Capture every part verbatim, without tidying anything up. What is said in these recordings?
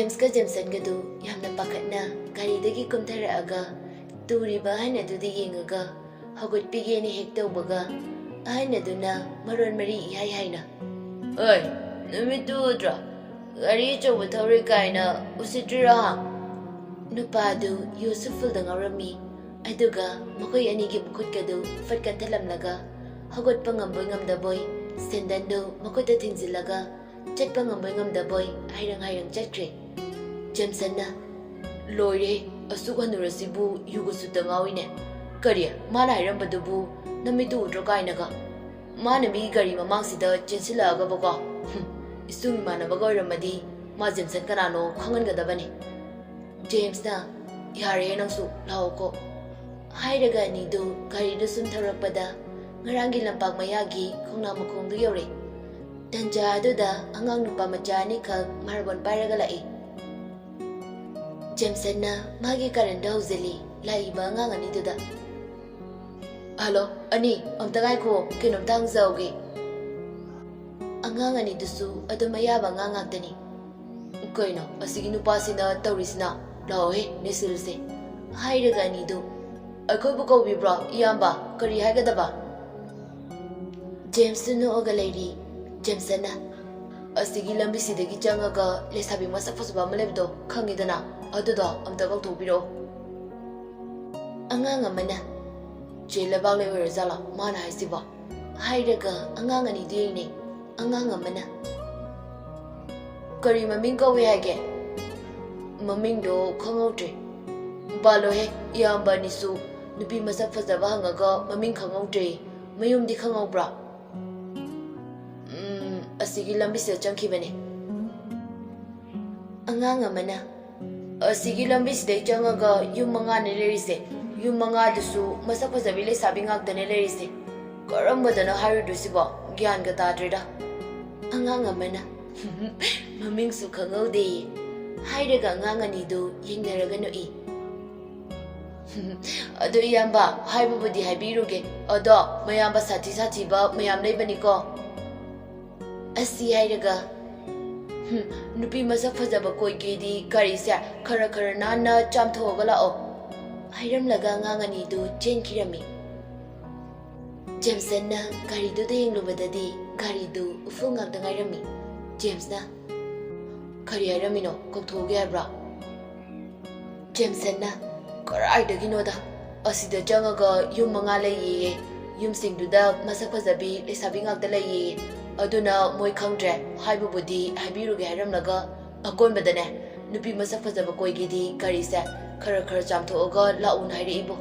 ꯖꯦꯝꯁꯀ ꯖꯦꯝꯁꯟꯒꯗꯨ ꯌꯥꯝꯅ ꯄꯥꯈꯠꯅ ꯒꯥꯔꯤꯗꯒꯤ ꯀꯨꯝꯊꯔꯛꯑꯒ ꯇꯨꯔꯤꯕ ꯑꯍꯟ ꯑꯗꯨꯗ ꯌꯦꯡꯉꯒ ꯍꯧꯒꯠꯄꯤꯒꯦꯅ ꯍꯦꯛ ꯇꯧꯕꯒ, ꯑꯍꯟ ꯑꯗꯨꯅ ꯃꯔꯣꯟ ꯃꯔꯤ ꯏꯍꯥꯏ ꯍꯥꯏꯅ, "ꯑꯣꯏ, ꯅꯨꯃꯤꯠꯇꯨ ꯎꯗ꯭ꯔꯣ? ꯒꯥꯔꯤ ꯑꯆꯧꯕ ꯊꯧꯔꯦ ꯀꯥꯏꯅ ꯎꯁꯤꯠꯇ꯭ꯔꯤꯔꯣ, ꯍꯥ?" ꯅꯨꯄꯥ ꯑꯗꯨ ꯌꯨ ꯁꯨꯐꯨꯜꯗ ꯉꯥꯎꯔꯝꯃꯤ꯫ ꯑꯗꯨꯒ ꯃꯈꯣꯏ ꯑꯅꯤꯒꯤ ꯃꯈꯨꯠꯀꯗꯨ ꯐꯠ ꯀꯟꯊꯠꯂꯝꯂꯒ, ꯍꯧꯒꯠꯄ ꯉꯝꯕꯣꯏ ꯉꯝꯗꯕꯣꯏ ꯁꯦꯟꯗꯟꯗꯨ ꯃꯈꯨꯠꯇ ꯊꯤꯡꯖꯤꯜꯂꯒ, ꯆꯠꯄ ꯉꯝꯕꯣꯏ ꯉꯝꯗꯕꯣꯏ ꯍꯥꯏꯔꯪ ꯍꯥꯏꯔꯪ ꯆꯠꯈ꯭ꯔꯦ꯫ ꯖꯦꯝꯁꯟꯅ, "ꯂꯣꯏꯔꯦ, ꯑꯁꯨꯛ ꯍꯅꯨꯔꯁꯤꯕꯨ ꯌꯨꯒ ꯁꯨꯠꯇ ꯉꯥꯎꯏꯅꯦ꯫ ꯀꯔꯤ, ꯃꯥꯅ ꯍꯥꯏꯔꯝꯕꯗꯨꯕꯨ ꯅꯃꯤꯠꯇꯨ ꯎꯗ꯭ꯔꯣ ꯀꯥꯏꯅꯒ? ꯃꯥꯅ ꯃꯤꯒꯤ ꯒꯥꯔꯤ ꯃꯃꯥꯡꯁꯤꯗ ꯆꯦꯟꯁꯤꯜꯂꯛꯑꯒꯕꯀꯣ, ꯍꯨꯝ, ꯏꯁꯨꯡ ꯏꯃꯥꯟꯅꯕꯒ ꯑꯣꯏꯔꯝꯃꯗꯤ ꯃꯥ ꯖꯦꯝꯁꯟ ꯀꯅꯥꯅꯣ ꯈꯪꯍꯟꯒꯗꯕꯅꯤ꯫" ꯖꯦꯝꯁꯅ, "ꯌꯥꯔꯦꯍꯦ ꯅꯪꯁꯨ, ꯂꯥꯛꯑꯣꯀꯣ," ꯍꯥꯏꯔꯒ ꯑꯅꯤꯗꯨ ꯒꯥꯔꯤꯗꯨ ꯁꯨꯝ ꯊꯧꯔꯛꯄꯗ ꯉꯔꯥꯡꯒꯤ ꯂꯝꯄꯥꯛ ꯃꯌꯥꯒꯤ ꯈꯣꯡꯅꯥꯡ ꯃꯈꯣꯡꯗꯨ ꯌꯧꯔꯦ꯫ ꯇꯟꯖꯥ ꯑꯗꯨꯗ ꯑꯉꯥꯡ ꯅꯨꯄꯥ ꯃꯆꯥ ꯑꯅꯤꯈꯛ ꯃꯥꯔꯕꯣꯜ ꯄꯥꯏꯔꯒ ꯂꯥꯛꯏ꯫ ꯖꯦꯝꯁꯟꯅ ꯃꯥꯒꯤ ꯀꯥꯔꯟꯗꯣ ꯍꯧꯖꯤꯜꯂꯤ ꯂꯥꯛꯏꯕ ꯑꯉꯥꯡ ꯑꯅꯤꯗꯨꯗ꯫ "ꯍꯜꯂꯣ, ꯑꯅꯤ, ꯑꯝꯇ ꯉꯥꯏꯈꯣ, ꯀꯩꯅꯣꯝꯇ ꯍꯪꯖꯍꯧꯒꯦ꯫" ꯑꯉꯥꯡ ꯑꯅꯤꯗꯨꯁꯨ ꯑꯗꯨꯝ ꯑꯌꯥꯕ ꯑꯉꯥꯡ ꯉꯥꯛꯇꯅꯤ꯫ "ꯀꯩꯅꯣ ꯑꯁꯤꯒꯤ ꯅꯨꯄꯥꯁꯤꯅ ꯇꯧꯔꯤꯁꯤꯅ? ꯂꯥꯛꯑꯣꯍꯦ, ꯅꯦꯠꯁꯤꯜꯂꯨꯁꯦ," ꯍꯥꯏꯔꯒ ꯑꯅꯤꯗꯨ, "ꯑꯩꯈꯣꯏꯕꯨ ꯀꯧꯕꯤꯕ꯭ꯔꯣ, ꯏꯌꯥꯝꯕ? ꯀꯔꯤ ꯍꯥꯏꯒꯗꯕ?" ꯖꯦꯝꯁꯇꯨ ꯅꯣꯛꯑꯒ ꯂꯩꯔꯤ꯫ ꯖꯦꯝꯁꯟꯅ, "ꯑꯁꯤꯒꯤ ꯂꯝꯕꯤꯁꯤꯗꯒꯤ ꯆꯪꯉꯒ ꯂꯩꯁꯥꯕꯤ ꯃꯁꯛ ꯐꯖꯕ ꯑꯃ ꯂꯩꯕꯗꯣ ꯈꯪꯉꯤꯗꯅ, ꯑꯗꯨꯗꯣ ꯑꯝꯇ ꯀꯧꯊꯣꯛꯄꯤꯔꯛꯑꯣ꯫" ꯑꯉꯥꯡ ꯑꯃꯅ, "ꯆꯦ ꯂꯩꯕꯥꯛꯂꯩ ꯑꯣꯏꯔꯖꯥꯠꯂꯣ ꯃꯥꯅ ꯍꯥꯏꯁꯤꯕꯣ?" ꯍꯥꯏꯔꯒ ꯑꯉꯥꯡ ꯑꯅꯤꯗꯨ ꯌꯦꯡꯅꯩ꯫ ꯑꯉꯥꯡ ꯑꯃꯅ, "ꯀꯔꯤ ꯃꯃꯤꯡ ꯀꯧꯏ ꯍꯥꯏꯒꯦ?" "ꯃꯃꯤꯡꯗꯣ ꯈꯪꯍꯧꯗ꯭ꯔꯦ꯫" "ꯕꯥꯂꯣꯍꯦ, ꯏꯌꯥꯝꯕ ꯑꯅꯤꯁꯨ ꯅꯨꯄꯤ ꯃꯁꯛ ꯐꯖꯕ ꯍꯪꯉꯒ ꯃꯃꯤꯡ ꯈꯪꯍꯧꯗ꯭ꯔꯦ꯫ ꯃꯌꯨꯝꯗꯤ ꯈꯪꯍꯧꯕ꯭ꯔꯥ?" "ꯎꯝ, ꯑꯁꯤꯒꯤ ꯂꯝꯕꯤꯁꯤꯗ ꯆꯪꯈꯤꯕꯅꯦ꯫" ꯑꯉꯥꯡ ꯑꯃꯅ, "ꯑꯁꯤꯒꯤ ꯂꯝꯕꯤꯁꯤꯗꯩ ꯆꯪꯉꯒ ꯌꯨꯝ ꯃꯉꯥꯅꯦ ꯂꯩꯔꯤꯁꯦ꯫ ꯌꯨꯝ ꯃꯉꯥꯗꯨꯁꯨ ꯃꯁꯛ ꯐꯖꯕꯤ ꯂꯩꯁꯥꯕꯤ ꯉꯥꯛꯇꯅꯦ ꯂꯩꯔꯤꯁꯦ꯫ ꯀꯔꯝꯕꯗꯅꯣ ꯍꯥꯏꯔꯨꯗꯣꯏꯁꯤꯕꯣ? ꯒ꯭ꯌꯥꯟꯒ ꯇꯥꯗ꯭ꯔꯦꯗ꯫" ꯑꯉꯥꯡ ꯑꯃꯅ, "ꯃꯃꯤꯡꯁꯨ ꯈꯪꯍꯧꯗꯦꯌꯦ," ꯍꯥꯏꯔꯒ ꯑꯉꯥꯡ ꯑꯅꯤꯗꯨ ꯌꯦꯡꯅꯔꯒ ꯅꯣꯛꯏ꯫ "ꯑꯗꯣ ꯏꯌꯥꯝꯕ, ꯍꯥꯏꯕꯕꯨꯗꯤ ꯍꯥꯏꯕꯤꯔꯨꯒꯦ, ꯑꯗꯣ ꯃꯌꯥꯝꯕ ꯁꯥꯊꯤ ꯁꯥꯊꯤꯕ ꯃꯌꯥꯝ ꯂꯩꯕꯅꯤꯀꯣ꯫" ꯑꯁꯤ ꯍꯥꯏꯔꯒ "ꯍꯨꯝ, ꯅꯨꯄꯤ ꯃꯁꯛ ꯐꯖꯕ ꯀꯣꯏꯒꯦꯗꯤ ꯒꯥꯔꯤꯁꯦ ꯈꯔ ꯈꯔ ꯅꯥꯟꯅ ꯆꯥꯝꯊꯣꯛꯑꯒ ꯂꯥꯛꯑꯣ," ꯍꯥꯏꯔꯝꯂꯒ ꯑꯉꯥꯡ ꯑꯅꯤꯗꯨ ꯆꯦꯟꯈꯤꯔꯝꯃꯤ꯫ ꯖꯦꯝꯁꯟꯅ ꯒꯥꯔꯤꯗꯨꯗ ꯌꯦꯡꯂꯨꯕꯗꯗꯤ ꯒꯥꯔꯤꯗꯨ ꯎꯐꯨꯜ ꯉꯥꯛꯇ ꯉꯥꯏꯔꯝꯃꯤ꯫ ꯖꯦꯝꯁꯅ, "ꯀꯔꯤ ꯍꯥꯏꯔꯝꯃꯤꯅꯣ? ꯀꯧꯊꯣꯛꯎꯒꯦ ꯍꯥꯏꯕ꯭ꯔꯥ?" ꯖꯦꯝꯁꯟꯅ, "ꯀꯔꯥꯏꯗꯒꯤꯅꯣꯗ? ꯑꯁꯤꯗ ꯆꯪꯉꯒ ꯌꯨꯝ ꯃꯉꯥ ꯂꯩꯌꯦꯌꯦ꯫ ꯌꯨꯝꯁꯤꯡꯗꯨꯗ ꯃꯁꯛ ꯐꯖꯕꯤ ꯂꯩꯁꯥꯕꯤ ꯉꯥꯛꯇ ꯂꯩꯌꯦꯌꯦ꯫ ꯑꯗꯨꯅ ꯃꯣꯏ ꯈꯪꯗ꯭ꯔꯦ꯫ ꯍꯥꯏꯕꯕꯨꯗꯤ ꯍꯥꯏꯕꯤꯔꯨꯒꯦ ꯍꯥꯏꯔꯝꯂꯒ ꯑꯀꯣꯟꯕꯗꯅꯦ, ꯅꯨꯄꯤ ꯃꯁꯛ ꯐꯖꯕ ꯀꯣꯏꯒꯦꯗꯤ ꯒꯥꯔꯤꯁꯦ ꯈꯔ ꯈꯔ ꯆꯥꯝꯊꯣꯛꯑꯒ ꯂꯥꯛꯎꯅ ꯍꯥꯏꯔꯛꯏꯕꯣ꯫"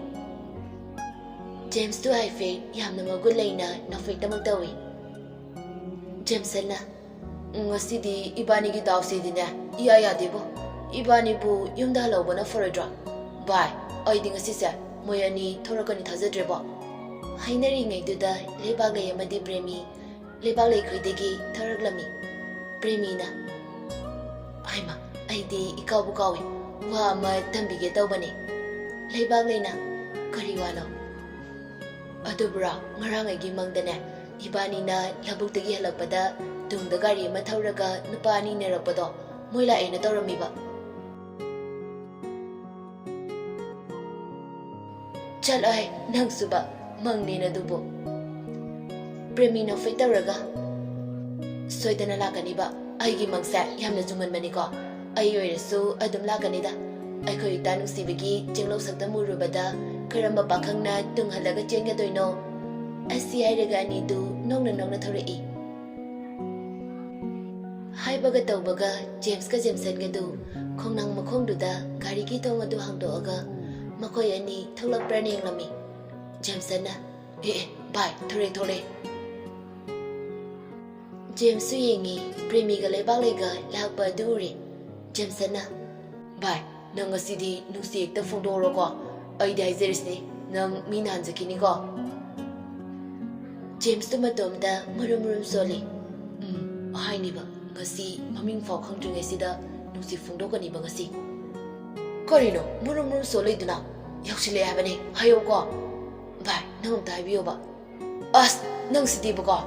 ꯖꯦꯝꯁꯇꯨ ꯍꯥꯏꯐꯦꯠ ꯌꯥꯝꯅ ꯃꯒꯨꯟ ꯂꯩꯅ ꯅꯣꯛꯐꯦꯠꯇꯃꯛ ꯇꯧꯏ꯫ ꯖꯦꯝꯁꯟꯅ, "ꯉꯁꯤꯗꯤ ꯏꯕꯥꯅꯤꯒꯤ ꯗꯥꯎꯁꯤꯗꯤꯅꯦ ꯏꯌꯥ ꯌꯥꯗꯦꯕꯣ꯫ ꯏꯕꯥꯅꯤꯕꯨ ꯌꯨꯝꯗ ꯍꯜꯍꯧꯕꯅ ꯐꯔꯣꯏꯗ꯭ꯔꯣ? ꯚꯥꯏ, ꯑꯩꯗꯤ ꯉꯁꯤꯁꯦ ꯃꯣꯏ ꯑꯅꯤ ꯊꯣꯔꯛꯀꯅꯤ ꯊꯥꯖꯗ꯭ꯔꯦꯕꯣ꯫" ꯍꯥꯏꯅꯔꯤꯉꯩꯗꯨꯗ ꯂꯩꯕꯥꯛꯂꯩ ꯑꯃꯗꯤ ꯄ꯭ꯔꯦꯃꯤ ꯂꯩꯕꯥꯛꯂꯩꯈꯣꯏꯗꯒꯤ ꯊꯣꯔꯛꯂꯝꯃꯤ꯫ ꯄ꯭ꯔꯦꯃꯤꯅ, "ꯍꯩꯃꯥ, ꯑꯩꯗꯤ ꯏꯀꯥꯎꯕꯨ ꯀꯥꯎꯏ꯫ ꯋꯥ ꯑꯃ ꯇꯝꯕꯤꯒꯦ ꯇꯧꯕꯅꯤ꯫" ꯂꯩꯕꯥꯛꯂꯩꯅ, "ꯀꯔꯤ ꯋꯥꯅꯣ?" "ꯑꯗꯨꯕꯨꯔꯣ, ꯉꯔꯥꯡ ꯑꯩꯒꯤ ꯃꯪꯗꯅꯦ, ꯏꯕꯥꯅꯤꯅ ꯂꯧꯕꯨꯛꯇꯒꯤ ꯍꯜꯂꯛꯄꯗ ꯇꯨꯡꯗ ꯒꯥꯔꯤ ꯑꯃ ꯊꯧꯔꯒ ꯅꯨꯄꯥ ꯑꯅꯤ ꯏꯟꯅꯔꯛꯄꯗꯣ, ꯃꯣꯏ ꯂꯥꯛꯑꯦꯅ ꯇꯧꯔꯝꯃꯤꯕ꯫" "ꯆꯠꯂꯣꯍꯦ, ꯅꯪꯁꯨꯕ, ꯃꯪꯅꯦꯅ ꯑꯗꯨꯕꯨ꯫" ꯄ꯭ꯔꯦꯃꯤ ꯅꯣꯛꯐꯦꯠ ꯇꯧꯔꯒ, "ꯁꯣꯏꯗꯅ ꯂꯥꯛꯀꯅꯤꯕ꯫ ꯑꯩꯒꯤ ꯃꯪꯁꯦ ꯌꯥꯝꯅ ꯆꯨꯝꯒꯟꯕꯅꯤꯀꯣ꯫ ꯑꯩ ꯑꯣꯏꯔꯁꯨ ꯑꯗꯨꯝ ꯂꯥꯛꯀꯅꯤꯗ꯫ ꯑꯩꯈꯣꯏ ꯏꯇꯥ ꯅꯨꯡꯁꯤꯕꯒꯤ ꯆꯦꯡꯂꯧ ꯁꯛꯇꯝ ꯎꯔꯨꯕꯗ ꯀꯔꯝꯕ ꯄꯥꯈꯪꯅ ꯇꯨꯡꯍꯜꯂꯒ ꯆꯦꯟꯒꯗꯣꯏꯅꯣ?" ꯑꯁꯤ ꯍꯥꯏꯔꯒ ꯑꯅꯤꯗꯨ ꯅꯣꯛꯅ ꯅꯣꯛꯅ ꯊꯧꯔꯛꯏ꯫ ꯍꯥꯏꯕꯒ ꯇꯧꯕꯒ ꯖꯦꯝꯁꯀ ꯖꯦꯝꯁꯟꯒꯗꯨ ꯈꯣꯡꯅꯥꯡ ꯃꯈꯣꯡꯗꯨꯗ ꯒꯥꯔꯤꯒꯤ ꯊꯣꯡ ꯑꯗꯨ ꯍꯥꯡꯗꯣꯛꯑꯒ ꯃꯈꯣꯏ ꯑꯅꯤ ꯊꯣꯛꯂꯛꯄ꯭ꯔꯅ ꯌꯦꯡꯂꯝꯃꯤ꯫ ꯖꯦꯝꯁꯟꯅ, "ꯑꯦ, ꯑꯦ, ꯚꯥꯏ, ꯊꯣꯔꯛꯑꯦ, ꯊꯣꯔꯛꯑꯦ꯫" ꯖꯦꯝꯁꯁꯨ ꯌꯦꯡꯉꯤ, ꯄ꯭ꯔꯦꯃꯤꯒ ꯂꯩꯕꯥꯛꯂꯩꯒ ꯂꯥꯛꯄ ꯑꯗꯨ ꯎꯔꯦ꯫ ꯖꯦꯝꯁꯟꯅ, "ꯚꯥꯏ, ꯅꯪ ꯉꯁꯤꯗꯤ ꯅꯨꯡꯁꯤ ꯍꯦꯛꯇ ꯐꯣꯡꯗꯣꯛꯑꯔꯣꯀꯣ꯫ ꯑꯩꯗꯤ ꯍꯥꯏꯖꯔꯤꯁꯤꯅꯤ, ꯅꯪ ꯃꯤꯅ ꯍꯟꯖꯈꯤꯅꯤꯀꯣ꯫" ꯖꯦꯝꯁꯇꯨ ꯃꯇꯣꯝꯇ ꯃꯨꯔꯨꯝ ꯃꯨꯔꯨꯝ ꯁꯣꯜꯂꯤ꯫ "ꯎꯝ, ꯍꯥꯏꯅꯤꯕ, ꯉꯁꯤ ꯃꯃꯤꯡ ꯐꯥꯎ ꯈꯪꯗ꯭ꯔꯤꯉꯩꯁꯤꯗ ꯅꯨꯡꯁꯤ ꯐꯣꯡꯗꯣꯛꯀꯅꯤꯕ ꯉꯁꯤ꯫" "ꯀꯔꯤꯅꯣ ꯃꯨꯔꯨꯝ ꯃꯨꯔꯨꯝ ꯁꯣꯜꯂꯤꯗꯨꯅ? ꯌꯧꯁꯤꯜꯂꯛꯑꯦ ꯍꯥꯏꯕꯅꯤ, ꯍꯥꯏꯌꯧꯀꯣ꯫ ꯚꯥꯏ, ꯅꯪ ꯑꯝꯇ ꯍꯥꯏꯕꯤꯌꯣꯕ꯫" "ꯑꯁ, ꯅꯪ ꯁꯤꯗꯤꯕꯀꯣ!"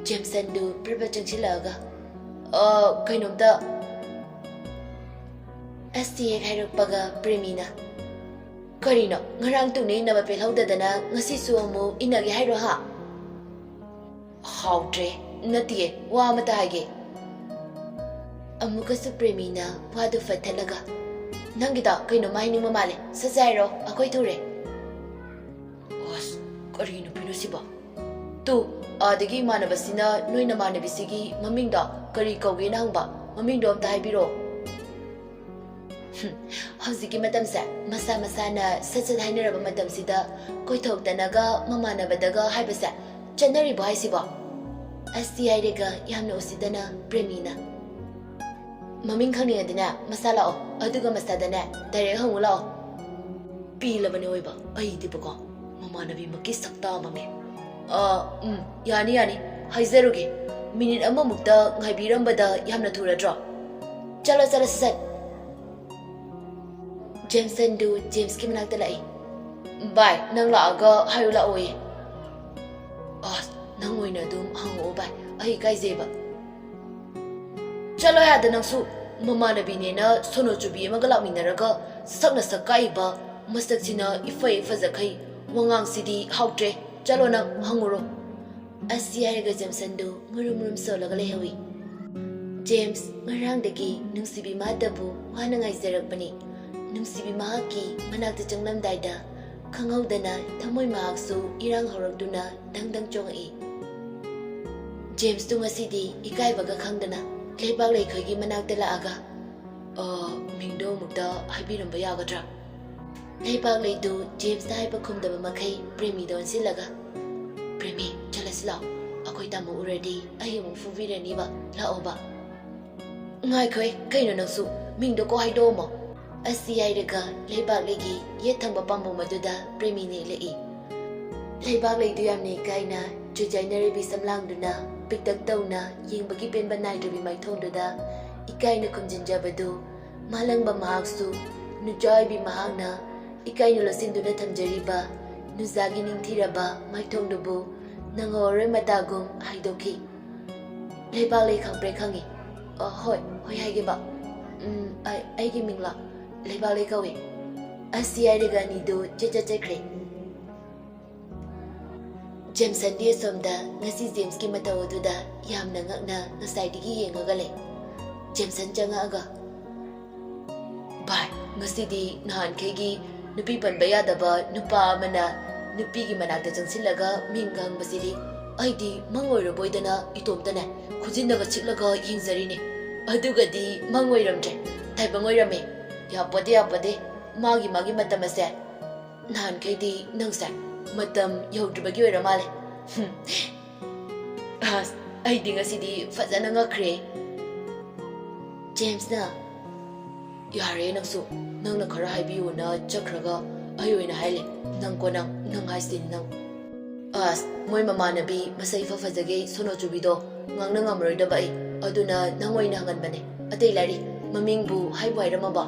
ꯖꯦꯝꯁꯟꯗꯨ ꯄ꯭ꯔꯞ ꯄ꯭ꯔꯞ ꯆꯪꯁꯤꯜꯂꯛꯑꯒ, ꯑ, ꯀꯩꯅꯣꯝꯇ꯫ ꯑꯁꯇꯤ ꯍꯦꯛ ꯍꯥꯏꯔꯛꯄꯒ ꯄ꯭ꯔꯦꯃꯤꯅ, "ꯀꯔꯤꯅꯣ, ꯉꯔꯥꯡ ꯇꯨꯡꯅ ꯏꯟꯅꯕ ꯄꯦꯜꯍꯧꯗꯗꯅ ꯉꯁꯤꯁꯨ ꯑꯃꯨꯛ ꯏꯟꯅꯒꯦ ꯍꯥꯏꯔꯣ, ꯍꯥ?" "ꯍꯥꯎꯇ꯭ꯔꯦ꯫ ꯅꯠꯇꯤꯌꯦ, ꯋꯥ ꯑꯃꯇ ꯍꯥꯏꯒꯦ꯫" ꯑꯃꯨꯛꯀꯁꯨ ꯄ꯭ꯔꯦꯃꯤꯅ ꯋꯥꯗꯨ ꯐꯠꯊꯠꯂꯒ, "ꯅꯪꯒꯤꯗ ꯀꯩꯅꯣꯝꯃ ꯍꯥꯏꯅꯤꯡꯕ ꯃꯥꯜꯂꯦ꯫ ꯁꯠ ꯁꯠ ꯍꯥꯏꯔꯣ, ꯑꯩꯈꯣꯏ ꯊꯨꯔꯦ꯫" ꯑꯁ, ꯀꯔꯤ ꯅꯨꯄꯤꯅꯣ ꯁꯤꯕꯣ? ꯇꯨ, ꯑꯥꯗꯒꯤ ꯏꯃꯥꯟꯅꯕꯁꯤꯅ ꯅꯣꯏ ꯅꯃꯥꯟꯅꯕꯤꯁꯤꯒꯤ ꯃꯃꯤꯡꯗꯣ ꯀꯔꯤ ꯀꯧꯒꯦꯅ ꯍꯪꯕ꯫ ꯃꯃꯤꯡꯗꯣ ꯑꯝꯇ ꯍꯥꯏꯕꯤꯔꯛꯑꯣ꯫ ꯍꯨꯝ, ꯍꯧꯖꯤꯛꯀꯤ ꯃꯇꯝꯁꯦ ꯃꯁꯥ ꯃꯁꯥꯅ ꯁꯠ ꯁꯠ ꯍꯥꯏꯅꯔꯕ ꯃꯇꯝꯁꯤꯗ ꯀꯣꯏꯊꯣꯛꯇꯅꯒ ꯃꯃꯥꯟꯅꯕꯗꯒ ꯍꯥꯏꯕꯁꯦ ꯆꯠꯅꯔꯤꯕꯣ ꯍꯥꯏꯁꯤꯕꯣ? ꯑꯁꯤ ꯍꯥꯏꯔꯒ ꯌꯥꯝꯅ ꯎꯁꯤꯠꯇꯅ ꯄ꯭ꯔꯦꯃꯤꯅ, "ꯃꯃꯤꯡ ꯈꯪꯅꯤꯡꯉꯗꯤꯅꯦ ꯃꯁꯥ ꯂꯥꯛꯑꯣ, ꯑꯗꯨꯒ ꯃꯁꯥꯗꯅꯦ ꯗꯥꯏꯔꯦꯛ ꯍꯪꯉꯨ ꯂꯥꯛꯑꯣ꯫" ꯄꯦꯜꯂꯕꯅꯦ ꯑꯣꯏꯕ ꯑꯩꯗꯤꯕꯀꯣ, ꯃꯃꯥꯟꯅꯕꯤꯃꯛꯀꯤ ꯁꯛꯇꯥ ꯑꯃꯅꯦ꯫ "ꯑ, ꯎꯝ, ꯌꯥꯅꯤ, ꯌꯥꯅꯤ, ꯍꯥꯏꯖꯔꯨꯒꯦ꯫ ꯃꯤꯅꯤꯠ ꯑꯃꯃꯨꯛꯇ ꯉꯥꯏꯕꯤꯔꯝꯕꯗ ꯌꯥꯝꯅ ꯊꯨꯔꯗ꯭ꯔꯣ? ꯆꯠꯂꯣ, ꯆꯠꯂꯣ, ꯁꯠ ꯁꯠ꯫" ꯖꯦꯝꯁꯟꯗꯨ ꯖꯦꯝꯁꯀꯤ ꯃꯅꯥꯛꯇ ꯂꯥꯛꯏ꯫ "ꯚꯥꯏ, ꯅꯪ ꯂꯥꯛꯑꯒ ꯍꯥꯏꯌꯨ ꯂꯥꯛꯑꯣꯌꯦ꯫" "ꯑꯁ, ꯅꯪ ꯑꯣꯏꯅ ꯑꯗꯨꯝ ꯍꯪꯉꯛꯑꯣ ꯚꯥꯏ, ꯑꯩ ꯏꯀꯥꯏꯖꯩꯕ꯫" "ꯆꯠꯂꯣ ꯌꯥꯗ ꯅꯪꯁꯨ, ꯃꯃꯥꯟꯅꯕꯤꯅꯦꯅ ꯁꯣꯅꯣ ꯆꯨꯕꯤ ꯑꯃꯒ ꯂꯥꯛꯃꯤꯟꯅꯔꯒ ꯁꯛꯅ ꯁꯛ ꯀꯥꯛꯏꯕ, ꯃꯁꯛꯁꯤꯅ ꯏꯐ ꯍꯦꯛ ꯐꯖꯈꯩ, ꯋꯥꯉꯥꯡꯁꯤꯗꯤ ꯍꯥꯎꯇ꯭ꯔꯦ꯫ ꯆꯠꯂꯣ ꯅꯪ, ꯍꯪꯉꯨꯔꯣ꯫" ꯑꯁꯤ ꯍꯥꯏꯔꯒ ꯖꯦꯝꯁꯟꯗꯨ ꯃꯨꯔꯨꯝ ꯃꯨꯔꯨꯝ ꯁꯣꯜꯂꯒ ꯂꯩꯍꯧꯏ꯫ ꯖꯦꯝꯁ ꯉꯔꯥꯡꯗꯒꯤ ꯅꯨꯡꯁꯤꯕꯤ ꯃꯍꯥꯛꯇꯕꯨ ꯋꯥꯅ ꯉꯥꯏꯖꯔꯛꯄꯅꯤ꯫ ꯅꯨꯡꯁꯤꯕꯤ ꯃꯍꯥꯛꯀꯤ ꯃꯅꯥꯛꯇ ꯆꯪꯂꯝꯗꯥꯏꯗ ꯈꯪꯍꯧꯗꯅ ꯊꯃꯣꯏ ꯃꯍꯥꯛꯁꯨ ꯏꯔꯥꯡ ꯍꯧꯔꯛꯇꯨꯅ ꯗꯪ ꯗꯪ ꯆꯣꯡꯉꯛꯏ꯫ ꯖꯦꯝꯁꯇꯨ ꯉꯁꯤꯗꯤ ꯏꯀꯥꯏꯕꯒ ꯈꯪꯗꯅ ꯂꯩꯕꯥꯛ ꯂꯩꯈꯣꯏꯒꯤ ꯃꯅꯥꯛꯇ ꯂꯥꯛꯑꯒ, "ꯑ, ꯃꯤꯡꯗꯣ ꯑꯃꯨꯛꯇ ꯍꯥꯏꯕꯤꯔꯝꯕ ꯌꯥꯒꯗ꯭ꯔꯥ?" ꯂꯩꯕꯥꯛ ꯂꯩꯗꯨ ꯖꯦꯝꯁꯅ ꯍꯥꯏꯕ ꯈꯨꯝꯗꯕ ꯃꯈꯩ ꯄ꯭ꯔꯦꯃꯤꯗ ꯑꯣꯟꯁꯤꯜꯂꯒ, "ꯄ꯭ꯔꯦꯃꯤ, ꯆꯠꯂꯁꯤ ꯂꯥꯛꯑꯣ꯫ ꯑꯩꯈꯣꯏ ꯇꯥꯃꯣ ꯎꯔꯗꯤ ꯑꯩ ꯑꯃꯨꯛ ꯐꯨꯕꯤꯔꯅꯤꯕ꯫ ꯂꯥꯛꯑꯣꯕ꯫" "ꯉꯥꯏꯈꯣꯍꯦ, ꯀꯩꯅꯣ ꯅꯪꯁꯨ? ꯃꯤꯡꯗꯣ ꯀꯣꯛ ꯍꯥꯏꯗꯣꯛꯑꯝꯃꯣ꯫" ꯑꯁꯤ ꯍꯥꯏꯔꯒ ꯂꯩꯕꯥꯛꯂꯩꯒꯤ ꯌꯦꯠ ꯊꯪꯕ ꯄꯥꯝꯕꯣꯝ ꯑꯗꯨꯗ ꯄ꯭ꯔꯦꯃꯤ ꯅꯦꯠꯂꯛꯏ꯫ ꯂꯩꯕꯥꯛꯂꯩꯗꯨ ꯌꯥꯝꯅ ꯏꯀꯥꯏꯅ ꯆꯨꯖꯥꯏꯅꯔꯕꯤ ꯁꯝꯂꯥꯡꯗꯨꯅ ꯄꯤꯛꯇꯛ ꯇꯧꯅ ꯌꯦꯡꯕꯒꯤ ꯄꯦꯟꯕ ꯅꯥꯏꯗ꯭ꯔꯕꯤ ꯃꯥꯏꯊꯣꯡꯗꯨꯗ ꯏꯀꯥꯏꯅ ꯈꯨꯝꯖꯤꯟꯖꯕꯗꯨ ꯃꯥꯂꯪꯕ ꯃꯍꯥꯛꯁꯨ ꯅꯨꯆꯥ ꯑꯣꯏꯕꯤ ꯃꯍꯥꯛꯅ ꯏꯀꯥꯏꯅ ꯂꯣꯠꯁꯤꯟꯗꯨꯅ ꯊꯝꯖꯔꯤꯕ ꯅꯨꯖꯥꯒꯤ ꯅꯤꯡꯊꯤꯔꯕ ꯃꯥꯏꯊꯣꯡꯗꯨꯕꯨ ꯅꯪꯍꯧꯔꯣꯏ ꯃꯇꯥꯒꯨꯝ ꯍꯥꯏꯗꯣꯛꯈꯤ꯫ ꯂꯩꯕꯥꯛꯂꯩ ꯈꯪꯄ꯭ꯔꯦꯛ ꯈꯪꯏ꯫ ꯑ, ꯍꯣꯏ, ꯍꯣꯏ ꯍꯥꯏꯒꯦꯕ꯫ ꯎꯝ, ꯑꯩ, ꯑꯩꯒꯤ ꯃꯤꯡꯂꯣ? ꯂꯩꯕꯥꯛꯂꯩ ꯀꯧꯏ꯫ ꯑꯁꯤ ꯍꯥꯏꯔꯒ ꯑꯅꯤꯗꯨ ꯆꯦꯠ ꯆꯦꯠ ꯆꯠꯈ꯭ꯔꯦ꯫ ꯖꯦꯝꯁꯟꯗꯤ ꯑꯁꯣꯝꯗ ꯉꯁꯤ ꯖꯦꯝꯁꯀꯤ ꯃꯇꯧ ꯑꯗꯨꯗ ꯌꯥꯝꯅ ꯉꯛꯅ ꯉꯁꯥꯏꯗꯒꯤ ꯌꯦꯡꯉꯒ ꯂꯩ꯫ ꯖꯦꯝꯁꯟ ꯆꯪꯉꯛꯑꯒ, "ꯚꯥꯏ, ꯉꯁꯤꯗꯤ ꯅꯍꯥꯟꯈꯩꯒꯤ ꯅꯨꯄꯤ ꯄꯟꯕ ꯌꯥꯗꯕ ꯅꯨꯄꯥ ꯑꯃꯅ ꯅꯨꯄꯤꯒꯤ ꯃꯅꯥꯛꯇ ꯆꯪꯁꯤꯜꯂꯒ ꯃꯤꯡꯒ ꯍꯪꯕꯁꯤꯗꯤ ꯑꯩꯗꯤ ꯃꯪ ꯑꯣꯏꯔꯕꯣꯏꯗꯅ ꯏꯇꯣꯝꯇꯅꯦ ꯈꯨꯖꯤꯟꯅꯒ ꯆꯤꯛꯂꯒ ꯌꯦꯡꯖꯔꯤꯅꯦ꯫ ꯑꯗꯨꯒꯗꯤ ꯃꯪ ꯑꯣꯏꯔꯝꯗ꯭ꯔꯦ, ꯇꯥꯏꯕꯪ ꯑꯣꯏꯔꯝꯃꯦ꯫ ꯌꯥꯄꯣꯠꯇꯦ, ꯌꯥꯄꯣꯠꯇꯦ, ꯃꯥꯒꯤ, ꯃꯥꯒꯤ ꯃꯇꯝ ꯑꯁꯦ꯫ ꯅꯍꯥꯟꯈꯩꯗꯤ ꯅꯪꯁꯦ ꯃꯇꯝ ꯌꯧꯗ꯭ꯔꯤꯕꯒꯤ ꯑꯣꯏꯔ ꯃꯥꯜꯂꯦ꯫ ꯍꯨꯝ꯫ ꯑꯁ, ꯑꯩꯗꯤ ꯉꯁꯤꯗꯤ ꯐꯖꯅ ꯉꯛꯈ꯭ꯔꯦ꯫" ꯖꯦꯝꯁꯅ, "ꯌꯥꯔꯦ ꯅꯪꯁꯨ, ꯅꯪꯅ ꯈꯔ ꯍꯥꯏꯕꯤꯌꯨꯅ ꯆꯠꯈ꯭ꯔꯒ ꯑꯩ ꯑꯣꯏꯅ ꯍꯥꯏꯂꯦ꯫ ꯅꯪꯀꯣ ꯅꯪ, ꯅꯪ ꯍꯥꯏꯁꯤꯗꯤ ꯅꯪ꯫" "ꯑꯁ, ꯃꯣꯏ ꯃꯃꯥꯟꯅꯕꯤ ꯃꯁꯛ ꯏꯐ ꯐꯖꯒꯩ ꯁꯣꯅꯣ ꯆꯨꯕꯤꯗꯣ ꯉꯥꯡꯅ ꯉꯝꯃꯔꯣꯏꯗꯕ ꯑꯩ, ꯑꯗꯨꯅ ꯅꯪ ꯑꯣꯏꯅ ꯍꯪꯍꯟꯕꯅꯦ꯫ ꯑꯇꯩ ꯂꯥꯏꯔꯤ, ꯃꯃꯤꯡꯕꯨ ꯍꯥꯏꯕꯨ ꯍꯥꯏꯔꯝꯃꯕꯣ?"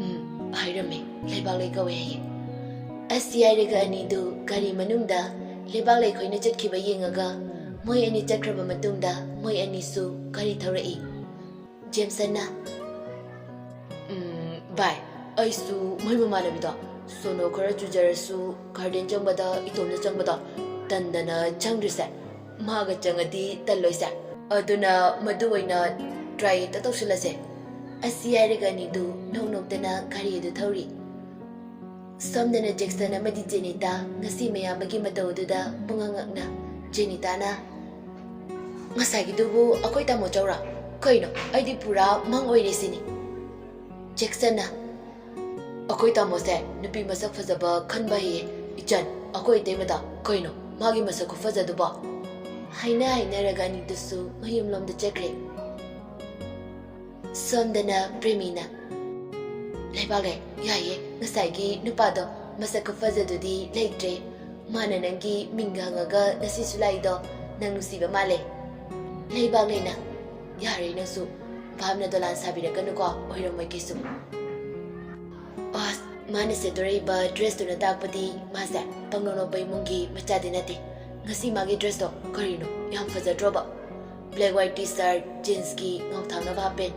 "ꯎꯝ, ꯍꯥꯏꯔꯝꯃꯦ, ꯂꯩꯕꯥꯛꯂꯩ ꯀꯧꯋꯦ ꯍꯥꯏꯌꯦ꯫" ꯑꯁꯤ ꯍꯥꯏꯔꯒ ꯑꯅꯤꯗꯨ ꯒꯥꯔꯤ ꯃꯅꯨꯡꯗ ꯂꯩꯕꯥꯛꯂꯩ ꯈꯣꯏꯅ ꯆꯠꯈꯤꯕ ꯌꯦꯡꯉꯒ ꯃꯣꯏ ꯑꯅꯤ ꯆꯠꯈ꯭ꯔꯕ ꯃꯇꯨꯡꯗ ꯃꯣꯏ ꯑꯅꯤꯁꯨ ꯒꯥꯔꯤ ꯊꯧꯔꯛꯏ꯫ ꯖꯦꯝꯁꯟꯅ, "ꯎꯝ, ꯚꯥꯏ, ꯑꯩꯁꯨ ꯃꯣꯏ ꯃꯃꯥꯟꯅꯕꯤꯗꯣ ꯁꯣꯅꯣ ꯈꯔ ꯆꯨꯖꯔꯁꯨ ꯒꯥꯔꯗꯦꯟ ꯆꯪꯕꯗ ꯏꯇꯣꯝꯇ ꯆꯪꯕꯗꯣ ꯇꯟꯗꯅ ꯆꯪꯗ꯭ꯔꯤꯁꯦ꯫ ꯃꯥꯒ ꯆꯪꯉꯗꯤ ꯇꯜꯂꯣꯏꯁꯦ꯫ ꯑꯗꯨꯅ ꯃꯗꯨ ꯑꯣꯏꯅ ꯇ꯭ꯔꯥꯏ ꯍꯦꯛꯇ ꯇꯧꯁꯤꯜꯂꯁꯦ꯫" ꯑꯁꯤ ꯍꯥꯏꯔꯒ ꯑꯅꯤꯗꯨ ꯅꯣꯛ ꯅꯣꯛꯇꯅ ꯒꯥꯔꯤ ꯑꯗꯨ ꯊꯧꯔꯤ꯫ ꯁꯣꯝꯗꯅ ꯖꯦꯛꯁꯟ ꯑꯃꯗꯤ ꯖꯦꯅꯤꯇꯥ ꯉꯁꯤ ꯃꯌꯥꯝꯕꯒꯤ ꯃꯇꯧ ꯑꯗꯨꯗ ꯄꯨꯡꯉꯛ ꯉꯛꯅ꯫ ꯖꯦꯅꯤꯇꯥꯅ, "ꯉꯁꯥꯏꯒꯤꯗꯨꯕꯨ ꯑꯩꯈꯣꯏ ꯇꯥꯃꯣ ꯆꯧꯔꯥ? ꯀꯩꯅꯣ, ꯑꯩꯗꯤ ꯄꯨꯔꯥ ꯃꯪ ꯑꯣꯏꯔꯦ ꯁꯤꯅꯤ꯫" ꯖꯦꯛꯁꯟꯅ, "ꯑꯩꯈꯣꯏ ꯇꯥꯃꯣꯁꯦ ꯅꯨꯄꯤ ꯃꯁꯛ ꯐꯖꯕ ꯈꯟꯕ ꯍꯩꯌꯦ꯫ ꯏꯆꯟ, ꯑꯩꯈꯣꯏ ꯏꯇꯩꯃꯗ ꯀꯩꯅꯣ ꯃꯥꯒꯤ ꯃꯁꯛ ꯈꯨꯐꯖꯗꯨꯕꯣ?" ꯍꯥꯏꯅ ꯍꯥꯏꯅꯔꯒ ꯑꯅꯤꯗꯨꯁꯨ ꯃꯌꯨꯝꯂꯣꯝꯗ ꯆꯠꯈ꯭ꯔꯦ꯫ ꯁꯣꯝꯗꯅ ꯄ꯭ꯔꯦꯃꯤꯅ, "ꯂꯩꯕꯥꯛꯂꯩ, ꯌꯥꯏꯌꯦ, ꯉꯁꯥꯏꯒꯤ ꯅꯨꯄꯥꯗꯣ ꯃꯁꯛ ꯈꯨꯐꯖꯗꯨꯗꯤ ꯂꯩꯇ꯭ꯔꯦ꯫ ꯃꯥꯅ ꯅꯪꯒꯤ ꯃꯤꯡꯒ ꯍꯪꯉꯒ ꯉꯁꯤꯁꯨ ꯂꯥꯛꯏꯗꯣ ꯅꯪ ꯅꯨꯡꯁꯤꯕ ꯃꯥꯜꯂꯦ꯫" ꯂꯩꯕꯥꯛꯂꯩꯅ, "ꯌꯥꯔꯦ ꯅꯪꯁꯨ, ꯚꯥꯞꯅ ꯗꯣꯂꯥꯟ ꯁꯥꯕꯤꯔꯛꯀꯅꯨꯀꯣ, ꯑꯣꯏꯔꯝꯃꯣꯏ ꯀꯩꯁꯨ꯫" ꯑꯁ, ꯃꯥꯅ ꯁꯦꯠꯇꯣꯔꯛꯏꯕ ꯗ꯭ꯔꯦꯁꯇꯨꯅ ꯇꯥꯛꯄꯗꯤ ꯃꯥꯁꯦ ꯄꯪꯅꯣꯛ ꯅꯣꯛꯄ ꯏꯃꯨꯡꯒꯤ ꯃꯆꯥꯗꯤ ꯅꯠꯇꯦ꯫ ꯉꯁꯤ ꯃꯥꯒꯤ ꯗ꯭ꯔꯦꯁꯇꯣ ꯀꯔꯤꯅꯣ, ꯌꯥꯝ ꯐꯖꯗ꯭ꯔꯣꯕ? Black white T-shirt, jeansꯀꯤ ꯉꯧꯊꯥꯡꯅꯕ half pant,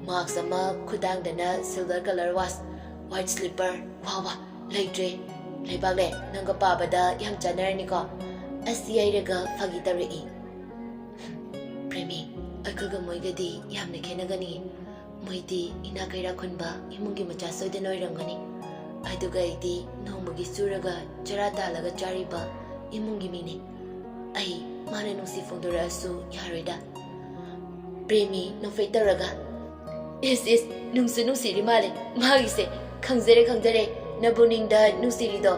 mask ꯑꯃ, ꯈꯨꯗꯥꯡꯗꯅ silver color watch, white slipper꯫ ꯋꯥ ꯋꯥ, ꯂꯩꯇ꯭ꯔꯦ꯫ ꯂꯩꯕꯥꯛꯂꯦ, ꯅꯪꯒ ꯄꯥꯕꯗ ꯌꯥꯝ ꯆꯥꯟꯅꯔꯅꯤꯀꯣ꯫ ꯑꯁꯤ ꯍꯥꯏꯔꯒ ꯐꯥꯒꯤ ꯇꯧꯔꯛꯏ꯫ ꯄ꯭ꯔꯦꯃꯤ, ꯑꯩꯈꯣꯏꯒ ꯃꯣꯏꯒꯗꯤ ꯌꯥꯝꯅ ꯈꯦꯠꯅꯒꯅꯤ꯫ ꯃꯣꯏꯗꯤ ꯏꯅꯥꯛ ꯀꯩꯔꯥꯛ ꯈꯨꯟꯕ ꯏꯃꯨꯡꯒꯤ ꯃꯆꯥ ꯁꯣꯏꯗꯅ ꯑꯣꯏꯔꯝꯒꯅꯤ꯫ ꯑꯗꯨꯒ ꯑꯩꯗꯤ ꯅꯣꯡꯃꯒꯤ ꯁꯨꯔꯒ ꯆꯔꯥ ꯇꯥꯜꯂꯒ ꯆꯥꯔꯤꯕ ꯏꯃꯨꯡꯒꯤ ꯃꯤꯅꯤ꯫ ꯑꯩ ꯃꯥꯅ ꯅꯨꯡꯁꯤ ꯐꯣꯡꯗꯣꯔꯛꯑꯁꯨ ꯌꯥꯔꯣꯏꯗ꯫ ꯄ꯭ꯔꯦꯃꯤ ꯅꯣꯛꯐꯦꯠ ꯇꯧꯔꯒ, "ꯏꯁ ꯏꯁ, ꯅꯨꯡꯁꯨ ꯅꯨꯡꯁꯤꯔꯤ ꯃꯥꯜꯂꯦ ꯃꯥꯒꯤꯁꯦ꯫ ꯈꯪꯖꯔꯦ ꯈꯪꯖꯔꯦ, ꯅꯕꯨ ꯅꯤꯡꯗ ꯅꯨꯡꯁꯤꯔꯤꯗꯣ꯫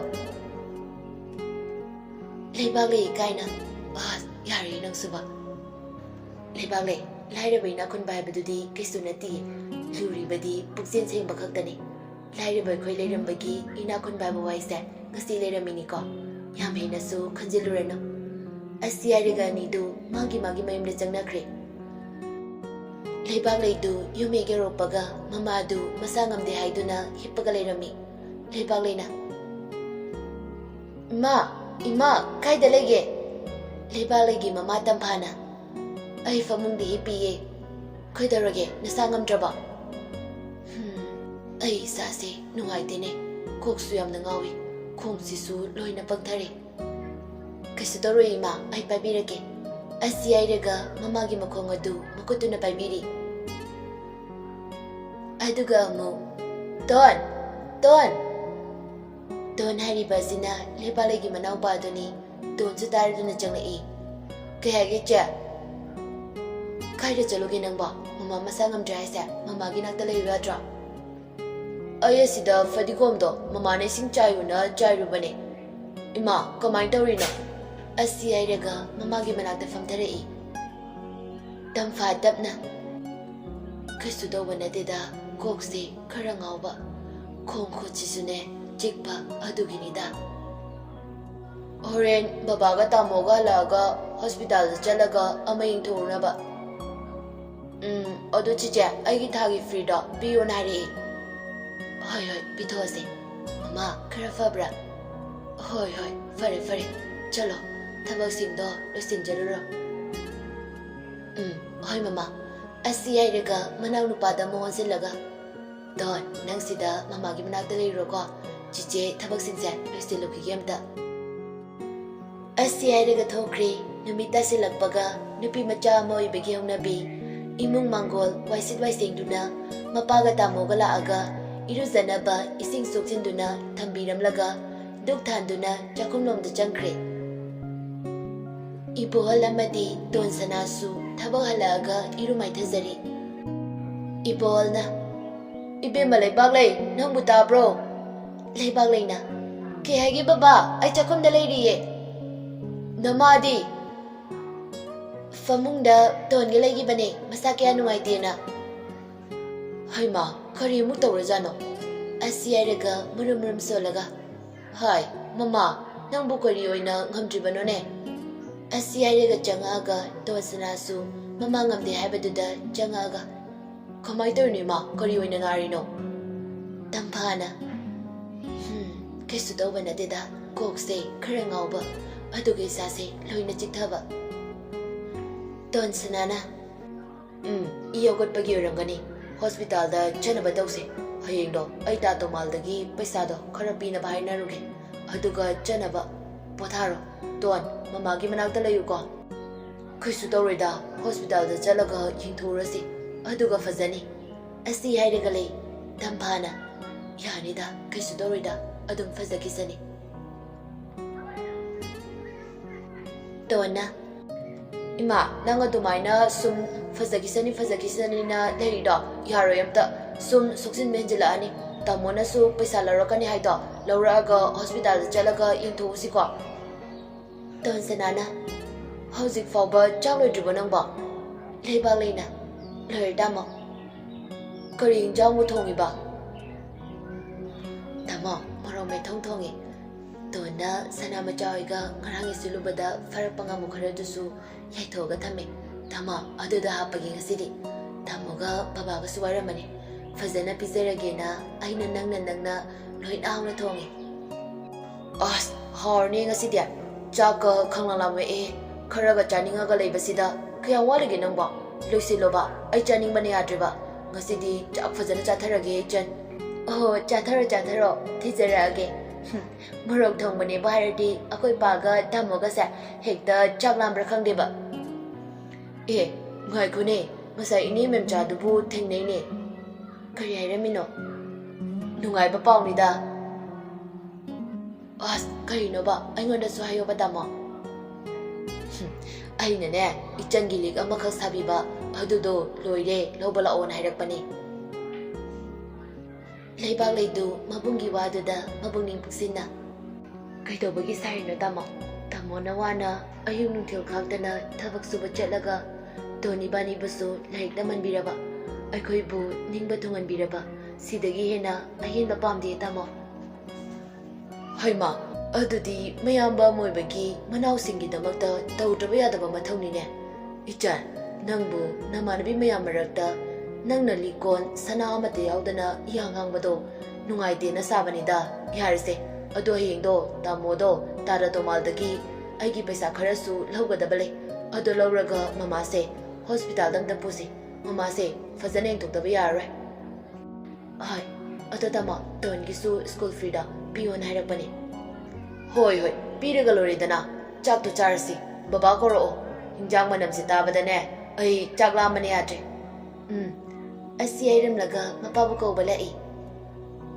ꯂꯩꯕꯥꯛ ꯂꯩ ꯀꯥꯏꯅ꯫ ꯑꯁ, ꯌꯥꯔꯦ ꯅꯪꯁꯨꯕ꯫ ꯂꯩꯕꯥꯛ ꯂꯩ, ꯂꯥꯏꯔꯕ ꯏꯅꯥꯛ ꯈꯨꯟꯕ ꯍꯥꯏꯕꯗꯨꯗꯤ ꯀꯩꯁꯨ ꯅꯠꯇꯦ꯫ ꯂꯨꯔꯤꯕꯗꯤ ꯄꯨꯛꯆꯦꯜ ꯁꯦꯡꯕ ꯈꯛꯇꯅꯤ꯫ ꯂꯥꯏꯔꯕ ꯑꯩꯈꯣꯏ ꯂꯩꯔꯝꯕꯒꯤ ꯏꯅꯥꯛ ꯈꯨꯟꯕ ꯍꯥꯏꯕ ꯋꯥꯍꯩꯁꯦ ꯉꯁꯤ ꯂꯩꯔꯝꯃꯤꯅꯤꯀꯣ꯫ ꯌꯥꯝ ꯍꯦꯟꯅꯁꯨ ꯈꯟꯖꯤꯜꯂꯨꯔꯅꯨ꯫" ꯑꯁꯤ ꯍꯥꯏꯔꯒ ꯑꯅꯤꯗꯨ ꯃꯥꯒꯤ ꯃꯥꯒꯤ ꯃꯌꯨꯝꯗ ꯆꯪꯅꯈ꯭ꯔꯦ꯫ ꯂꯩꯕꯥꯛ ꯂꯩꯗꯨ ꯌꯨꯝ ꯍꯦꯛ ꯌꯧꯔꯛꯄꯒ ꯃꯃꯥꯗꯨ ꯃꯁꯥ ꯉꯝꯗꯦ ꯍꯥꯏꯗꯨꯅ ꯍꯤꯞꯄꯒ ꯂꯩꯔꯝꯃꯤ꯫ ꯂꯩꯕꯥꯛ ꯂꯩꯅ, "ꯏꯃꯥ, ꯏꯃꯥ, ꯀꯥꯏꯗ ꯂꯩꯒꯦ?" ꯂꯩꯕꯥꯛ ꯂꯩꯒꯤ ꯃꯃꯥ ꯇꯝꯐꯥꯅ, "ꯑꯩ ꯐꯃꯨꯡꯗ ꯍꯤꯞꯄꯤꯌꯦ꯫ ꯀꯩꯗꯧꯔꯒꯦ, ꯅꯁꯥ ꯉꯝꯗ꯭ꯔꯕꯣ?" "ꯍꯝ, ꯑꯩ ꯏꯁꯥꯁꯦ ꯅꯨꯡꯉꯥꯏꯇꯦꯅꯦ꯫ ꯀꯣꯛꯁꯨ ꯌꯥꯝꯅ ꯉꯥꯎꯏ꯫ ꯈꯣꯡꯁꯤꯁꯨ ꯂꯣꯏꯅ ꯄꯪꯊꯔꯦ꯫" "ꯀꯩꯁꯨ ꯇꯧꯔꯣꯏ ꯏꯃꯥ, ꯑꯩ ꯄꯥꯏꯕꯤꯔꯒꯦ꯫" ꯑꯁꯤ ꯍꯥꯏꯔꯒ ꯃꯃꯥꯒꯤ ꯃꯈꯣꯡ ꯑꯗꯨ ꯃꯈꯨꯠꯇꯨꯅ ꯄꯥꯏꯕꯤꯔꯤ꯫ ꯑꯗꯨꯒ ꯑꯃꯨꯛ, "ꯇꯣꯟ! ꯇꯣꯟ!" ꯇꯣꯟ ꯍꯥꯏꯔꯤꯕ ꯑꯁꯤꯅ ꯂꯩꯕꯥꯛꯂꯩꯒꯤ ꯃꯅꯥꯎꯄꯥ ꯑꯗꯨꯅꯤ꯫ ꯇꯣꯟꯁꯨ ꯇꯥꯔꯗꯨꯅ ꯆꯪꯂꯛꯏ꯫ "ꯀꯩ ꯍꯥꯏꯒꯦ ꯆꯦ?" "ꯀꯥꯏꯗ ꯆꯠꯂꯨꯒꯦ ꯅꯪꯕꯣ? ꯃꯃꯥ ꯃꯁꯥ ꯉꯝꯗ꯭ꯔꯦ ꯍꯥꯏꯁꯦ ꯃꯃꯥꯒꯤ ꯅꯥꯛꯇ ꯂꯩꯌꯨ ꯌꯥꯗ꯭ꯔꯣ?" "ꯑꯩ ꯑꯁꯤꯗ ꯐꯗꯤꯒꯣꯝꯗꯣ ꯃꯃꯥꯅ ꯏꯁꯤꯡ ꯆꯥꯏꯌꯨꯅ ꯆꯥꯏꯔꯨꯕꯅꯦ꯫ ꯏꯃꯥ, ꯀꯃꯥꯏꯅ ꯇꯧꯔꯤꯅꯣ?" ꯑꯁꯤ ꯍꯥꯏꯔꯒ ꯃꯃꯥꯒꯤ ꯃꯅꯥꯛꯇ ꯐꯝꯊꯔꯛꯏ꯫ ꯇꯝꯐꯥ ꯇꯞꯅ, "ꯀꯩꯁꯨ ꯇꯧꯕ ꯅꯠꯇꯦꯗ, ꯀꯣꯛꯁꯦ ꯈꯔ ꯉꯥꯎꯕ, ꯈꯣꯡ ꯈꯨꯠꯁꯤꯁꯨꯅꯦ ꯆꯤꯛꯄ, ꯑꯗꯨꯒꯤꯅꯤꯗ꯫ ꯍꯣꯔꯦꯟ ꯕꯕꯥꯒ ꯇꯥꯃꯣꯒ ꯍꯜꯂꯛꯑꯒ ꯍꯣꯁꯄꯤꯇꯥꯜꯗ ꯆꯠꯂꯒ ꯑꯃ ꯌꯦꯡꯊꯣꯛꯎꯅꯕ꯫" "ꯎꯝ, ꯑꯗꯨ ꯆꯤꯆꯦ, ꯑꯩꯒꯤ ꯊꯥꯒꯤ ꯐꯤꯗꯣ ꯄꯤꯌꯣꯅ ꯍꯥꯏꯔꯛꯏ꯫" "ꯍꯣꯏ, ꯍꯣꯏ, ꯄꯤꯊꯣꯛꯑꯁꯦ꯫ ꯃꯃꯥ, ꯈꯔ ꯐꯕ꯭ꯔꯥ?" "ꯍꯣꯏ, ꯍꯣꯏ, ꯐꯔꯦ, ꯐꯔꯦ꯫ ꯆꯠꯂꯣ, ꯊꯕꯛꯁꯤꯡꯗꯣ ꯂꯣꯏꯁꯤꯟꯖꯔꯨꯔꯣ꯫" ꯎꯝ, ꯍꯣꯏ ꯃꯃꯥ꯫ ꯑꯁꯤ ꯍꯥꯏꯔꯒ ꯃꯅꯥꯎꯅꯨꯄꯥꯗ ꯑꯃꯨꯛ ꯑꯣꯟꯁꯤꯜꯂꯒ, "ꯗꯣꯟ, ꯅꯪ ꯁꯤꯗ ꯃꯃꯥꯒꯤ ꯃꯅꯥꯛꯇ ꯂꯩꯔꯨꯔꯣꯀꯣ꯫ ꯆꯤꯆꯦ ꯊꯕꯛꯁꯤꯡꯁꯦ ꯂꯣꯏꯁꯤꯜꯂꯨꯈꯤꯒꯦ ꯑꯝꯇ"꯫ ꯑꯁꯤ ꯍꯥꯏꯔꯒ ꯊꯣꯛꯈ꯭ꯔꯦ꯫ ꯅꯨꯃꯤꯠ ꯇꯥꯁꯤꯜꯂꯛꯄꯒ ꯅꯨꯄꯤ ꯃꯆꯥ ꯑꯃ ꯑꯣꯏꯕꯒꯤ ꯍꯧꯅꯕꯤ, ꯏꯃꯨꯡ ꯃꯥꯡꯒꯣꯜ ꯋꯥꯏꯁꯤꯠ ꯋꯥꯏꯁꯦꯡꯗꯨꯅ, ꯃꯄꯥꯒ ꯇꯥꯃꯣꯒ ꯂꯥꯛꯑꯒ ꯏꯔꯨꯖꯅꯕ ꯏꯁꯤꯡ ꯁꯣꯛꯆꯤꯟꯗꯨꯅ ꯊꯝꯕꯤꯔꯝꯂꯒ, ꯙꯨꯛ ꯊꯥꯟꯗꯨꯅ ꯆꯥꯛꯈꯨꯝꯂꯣꯝꯗ ꯆꯪꯈ꯭ꯔꯦ꯫ ꯏꯕꯣꯍꯜ ꯑꯃꯗꯤ ꯇꯣꯟꯁꯅꯥꯁꯨ ꯊꯕꯛ ꯍꯜꯂꯛꯑꯒ ꯏꯔꯨ ꯃꯥꯏꯊꯖꯔꯤ꯫ ꯏꯕꯣꯍꯜꯅ, "ꯏꯕꯦꯝꯃ ꯂꯩꯕꯥꯛꯂꯩ, ꯅꯪꯕꯨ ꯇꯥꯕ꯭ꯔꯣ?" ꯂꯩꯕꯥꯛꯂꯩꯅ, "ꯀꯩ ꯍꯥꯏꯒꯦ ꯕꯕꯥ? ꯑꯩ ꯆꯥꯛꯈꯨꯝꯗ ꯂꯩꯔꯤꯌꯦ"꯫ "ꯅꯃꯥꯗꯤ?" "ꯐꯃꯨꯡꯗ ꯇꯣꯟꯒ ꯂꯩꯈꯤꯕꯅꯦ, ꯃꯁꯥ ꯀꯌꯥ ꯅꯨꯡꯉꯥꯏꯇꯦꯅ"꯫ "ꯍꯩꯃꯥ, ꯀꯔꯤ ꯑꯃꯨꯛ ꯇꯧꯔꯖꯥꯠꯅꯣ?" ꯑꯁꯤ ꯍꯥꯏꯔꯒ ꯃꯔꯨꯝ ꯃꯔꯨꯝ ꯁꯣꯜꯂꯒ, "ꯍꯥꯏ, ꯃꯃꯥ, ꯅꯪꯕꯨ ꯀꯔꯤ ꯑꯣꯏꯅ ꯉꯝꯗ꯭ꯔꯤꯕꯅꯣꯅꯦ?" ꯑꯁꯤ ꯍꯥꯏꯔꯒ ꯆꯪꯉꯛꯑꯒ ꯇꯣꯟꯁꯅꯥꯁꯨ ꯃꯃꯥ ꯉꯝꯗꯦ ꯍꯥꯏꯕꯗꯨꯗ ꯆꯪꯉꯛꯑꯒ, "ꯀꯃꯥꯏ ꯇꯧꯔꯤꯅꯣ ꯏꯃꯥ? ꯀꯔꯤ ꯑꯣꯏꯅ ꯅꯥꯔꯤꯅꯣ?" ꯇꯝꯐꯥꯅ, "ꯍꯝ, ꯀꯩꯁꯨ ꯇꯧꯕ ꯅꯠꯇꯦꯗ, ꯀꯣꯛꯁꯦ ꯈꯔ ꯉꯥꯎꯕ, ꯑꯗꯨꯒ ꯏꯁꯥꯁꯦ ꯂꯣꯏꯅ ꯆꯤꯛꯊꯕ"꯫ ꯇꯣꯟꯁꯅꯥꯅ, "ꯎꯝ, ꯏ ꯌꯣꯛꯒꯠꯄꯒꯤ ꯑꯣꯏꯔꯝꯒꯅꯤ꯫ ꯍꯣꯁꯄꯤꯇꯥꯜꯗ ꯆꯠꯅꯕ ꯇꯧꯁꯦ꯫ ꯍꯌꯦꯡꯗꯣ ꯑꯩ ꯇꯥ ꯇꯣꯃꯥꯜꯗꯒꯤ ꯄꯩꯁꯥꯗꯣ ꯈꯔ ꯄꯤꯅꯕ ꯍꯥꯏꯅꯔꯨꯒꯦ꯫ ꯑꯗꯨꯒ ꯆꯠꯅꯕ ꯄꯣꯊꯥꯔꯣ꯫ ꯇꯣꯟ, ꯃꯃꯥꯒꯤ ꯃꯅꯥꯛꯇ ꯂꯩꯌꯨꯀꯣ"꯫ "ꯀꯩꯁꯨ ꯇꯧꯔꯣꯏꯗ, ꯍꯣꯁꯄꯤꯇꯥꯜꯗ ꯆꯠꯂꯒ ꯌꯦꯡꯊꯣꯛꯎꯔꯁꯤ, ꯑꯗꯨꯒ ꯐꯖꯅꯤ"꯫ ꯑꯁꯤ ꯍꯥꯏꯔꯒ ꯂꯩ꯫ ꯇꯝꯐꯥꯅ, "ꯌꯥꯅꯤꯗ, ꯀꯩꯁꯨ ꯇꯧꯔꯣꯏꯗ, ꯑꯗꯨꯝ ꯐꯖꯈꯤꯁꯅꯤ"꯫ ꯇꯣꯟꯅ, "ꯏꯃꯥ, ꯅꯪ ꯑꯗꯨꯃꯥꯏꯅ ꯁꯨꯝ ꯐꯖꯈꯤꯁꯅꯤ, ꯐꯖꯈꯤꯁꯅꯤꯅ ꯂꯩꯔꯤꯗꯣ ꯌꯥꯔꯣꯏ ꯑꯝꯇ꯫ ꯁꯨꯝ ꯁꯣꯛꯆꯤꯟꯕ ꯍꯦꯟꯖꯤꯜꯂꯛꯑꯅꯤ꯫ ꯇꯥꯃꯣꯅꯁꯨ ꯄꯩꯁꯥ ꯂꯧꯔꯛꯀꯅꯤ ꯍꯥꯏꯗꯣ, ꯂꯧꯔꯛꯑꯒ ꯍꯣꯁꯄꯤꯇꯥꯜꯗ ꯆꯠꯂꯒ ꯌꯦꯡꯊꯣꯛꯎꯁꯤꯀꯣ"꯫ ꯇꯣꯟꯁꯅꯥꯅ, "ꯍꯧꯖꯤꯛ ꯐꯥꯎꯕ ꯆꯥꯛ ꯂꯣꯏꯗ꯭ꯔꯤꯕꯣ ꯅꯪꯕꯣ?" ꯂꯩꯕꯥꯛꯂꯩꯅ, "ꯂꯣꯏꯔꯦ ꯇꯥꯃꯣ"꯫ "ꯀꯔꯤ ꯏꯟꯖꯥꯡꯕꯨ ꯊꯣꯡꯉꯤꯕ?" "ꯇꯥꯃꯣ, ꯃꯣꯔꯣꯛ ꯃꯦꯠꯊꯣꯡ ꯊꯣꯡꯉꯤ꯫ ꯇꯣꯟꯅ ꯁꯅꯥ ꯃꯆꯥ ꯍꯣꯏꯒ ꯉꯔꯥꯡ ꯏꯁꯤꯜꯂꯨꯕꯗ ꯐꯥꯔꯛꯄ ꯉꯥꯃꯨ ꯈꯔꯗꯨꯁꯨ ꯌꯥꯏꯊꯣꯛꯑꯒ ꯊꯝꯃꯦ꯫ ꯇꯥꯃꯣ, ꯑꯗꯨꯗ ꯍꯥꯞꯄꯒꯦ ꯉꯁꯤꯗꯤ꯫ ꯇꯥꯃꯣꯒ ꯕꯕꯥꯒꯁꯨ ꯋꯥꯔꯝꯃꯅꯤ꯫ ꯐꯖꯅ ꯄꯤꯖꯔꯒꯦꯅ ꯑꯩꯅ ꯅꯪꯅ ꯅꯪꯅ ꯂꯣꯏꯅ ꯍꯥꯎꯅ ꯊꯣꯡꯉꯦ"꯫ "ꯑꯁ, ꯍꯥꯎꯔꯅꯤ ꯉꯁꯤꯗꯤ꯫ ꯆꯥꯛꯀ ꯈꯪꯂꯥꯡ ꯂꯥꯝꯃꯛꯑꯦ꯫ ꯈꯔꯒ ꯆꯥꯅꯤꯡꯉꯒ ꯂꯩꯕꯁꯤꯗ"꯫ ꯀꯌꯥꯝ ꯋꯥꯠꯂꯤꯒꯦ ꯅꯪꯕꯣ? ꯂꯣꯏꯁꯤꯜꯂꯣꯕ, ꯑꯩ ꯆꯥꯅꯤꯡꯕꯅ ꯌꯥꯗ꯭ꯔꯦꯕ꯫ ꯉꯁꯤꯗꯤ ꯆꯥꯛ ꯐꯖꯅ ꯆꯥꯊꯔꯒꯦ, ꯏꯆꯟ꯫ ꯑꯣꯍꯣ, ꯆꯥꯊꯔꯣ, ꯆꯥꯊꯔꯣ, ꯊꯤꯖꯔꯛꯑꯒꯦ꯫ ꯍꯨꯝ, ꯃꯣꯔꯣꯛ ꯊꯣꯡꯕꯅꯦꯕꯨ ꯍꯥꯏꯔꯗꯤ ꯑꯩꯈꯣꯏ ꯄꯥꯒ ꯇꯥꯃꯣꯒꯁꯦ ꯍꯦꯛꯇ ꯆꯥꯛ ꯂꯥꯝꯕ꯭ꯔꯥ ꯈꯪꯗꯦꯕ꯫ ꯑꯦ, ꯉꯥꯏꯈꯣꯅꯦ, ꯉꯁꯥꯏ ꯏꯅꯦ ꯃꯦꯝꯆꯥꯗꯨꯕꯨ ꯊꯦꯡꯅꯩꯅꯦ꯫ ꯀꯔꯤ ꯍꯥꯏꯔꯝꯃꯤꯅꯣ? ꯅꯨꯡꯉꯥꯏꯕ ꯄꯥꯎꯅꯤꯗ꯫ ꯑꯁ, ꯀꯔꯤꯅꯣꯕ? ꯑꯩꯉꯣꯟꯗꯁꯨ ꯍꯥꯏꯌꯣꯕ, ꯇꯥꯃꯣ꯫ ꯍꯨꯝ, ꯑꯩꯅꯅꯦ, ꯏꯆꯟꯒꯤ ꯂꯤꯛ ꯑꯃꯈꯛ ꯁꯥꯕꯤꯕ, ꯑꯗꯨꯗꯣ ꯂꯣꯏꯔꯦ, ꯂꯧꯕ ꯂꯥꯛꯑꯣꯅ ꯍꯥꯏꯔꯛꯄꯅꯤ꯫ ꯂꯩꯕꯥꯛ ꯂꯩꯗꯨ ꯃꯕꯨꯡꯒꯤ ꯋꯥꯗꯨꯗ ꯃꯕꯨꯛꯅꯤꯡ ꯄꯨꯛꯁꯤꯟꯅ꯫ ꯀꯩꯗꯧꯕꯒꯤ ꯁꯥꯔꯤꯅꯣ, ꯇꯥꯃꯣ? ꯇꯥꯃꯣꯅ ꯋꯥꯅ ꯑꯌꯨꯛ ꯅꯨꯡꯊꯤꯜ ꯈꯥꯛꯇꯅ ꯊꯕꯛ ꯁꯨꯕ ꯆꯠꯂꯒ ꯇꯣꯟ ꯏꯕꯥꯅꯤꯕꯨꯁꯨ ꯂꯥꯏꯔꯤꯛ ꯇꯝꯍꯟꯕꯤꯔꯕ, ꯑꯩꯈꯣꯏꯕꯨ ꯅꯤꯡꯕ ꯊꯨꯡꯍꯟꯕꯤꯔꯕ, ꯁꯤꯗꯒꯤ ꯍꯦꯟꯅ ꯑꯍꯦꯟꯕ ꯄꯥꯝꯗꯦ, ꯇꯥꯃꯣ꯫ ꯍꯩꯃꯥ, ꯑꯗꯨꯗꯤ ꯃꯌꯥꯝꯕ ꯑꯃ ꯑꯣꯏꯕꯒꯤ ꯃꯅꯥꯎꯁꯤꯡꯒꯤꯗꯃꯛꯇ ꯇꯧꯗ꯭ꯔꯕ ꯌꯥꯗꯕ ꯃꯊꯧꯅꯤꯅꯦ꯫ ꯏꯆꯟ, ꯅꯪꯕꯨ ꯅꯃꯥꯟꯅꯕꯤ ꯃꯌꯥꯝ ꯃꯔꯛꯇ ꯅꯪꯅ ꯂꯤꯛꯀꯣꯟ ꯁꯅꯥ ꯑꯃꯠꯇ ꯌꯥꯎꯗꯅ ꯏꯍꯥꯡ ꯍꯥꯡꯕꯗꯣ ꯅꯨꯡꯉꯥꯏꯇꯦꯅ ꯁꯥꯕꯅꯤꯗ꯫ ꯌꯥꯔꯦꯁꯦ, ꯑꯗꯣ ꯍꯌꯦꯡꯗꯣ ꯇꯥꯃꯣꯗꯣ ꯇꯥꯗ ꯇꯣꯃꯥꯜꯗꯒꯤ ꯑꯩꯒꯤ ꯄꯩꯁꯥ ꯈꯔꯁꯨ ꯂꯧꯒꯗꯕ ꯂꯩ꯫ ꯑꯗꯣ ꯂꯧꯔꯒ ꯃꯃꯥꯁꯦ ꯍꯣꯁꯄꯤꯇꯥꯜꯗ ꯑꯝꯇ ꯄꯨꯁꯤ꯫ ꯃꯃꯥꯁꯦ ꯐꯖꯅ ꯌꯦꯡꯊꯣꯛꯇꯕ ꯌꯥꯔꯔꯣꯏ꯫ ꯑꯍꯣꯏ, ꯑꯗꯣ ꯇꯥꯃꯣ, ꯇꯣꯟꯒꯤꯁꯨ ꯁ꯭ꯀꯨꯜ ꯐꯤꯗꯣ ꯄꯤꯌꯣꯅ ꯍꯥꯏꯔꯛꯄꯅꯦ꯫ ꯍꯣꯏ, ꯍꯣꯏ, ꯄꯤꯔꯒ ꯂꯣꯏꯔꯦꯗꯅ꯫ ꯆꯥꯛꯇꯣ ꯆꯥꯔꯁꯤ꯫ ꯕꯕꯥ ꯀꯧꯔꯛꯑꯣ꯫ ꯍꯤꯟꯖꯥꯡ ꯃꯅꯝꯁꯦ ꯇꯥꯕꯗꯅꯦ ꯑꯩ ꯆꯥꯛ ꯂꯥꯝꯕꯅ ꯌꯥꯗ꯭ꯔꯦ꯫ ꯎꯝ, ꯑꯁꯤ ꯍꯥꯏꯔꯝꯂꯒ ꯃꯄꯥꯕꯨ ꯀꯧꯕ ꯂꯥꯛꯏ꯫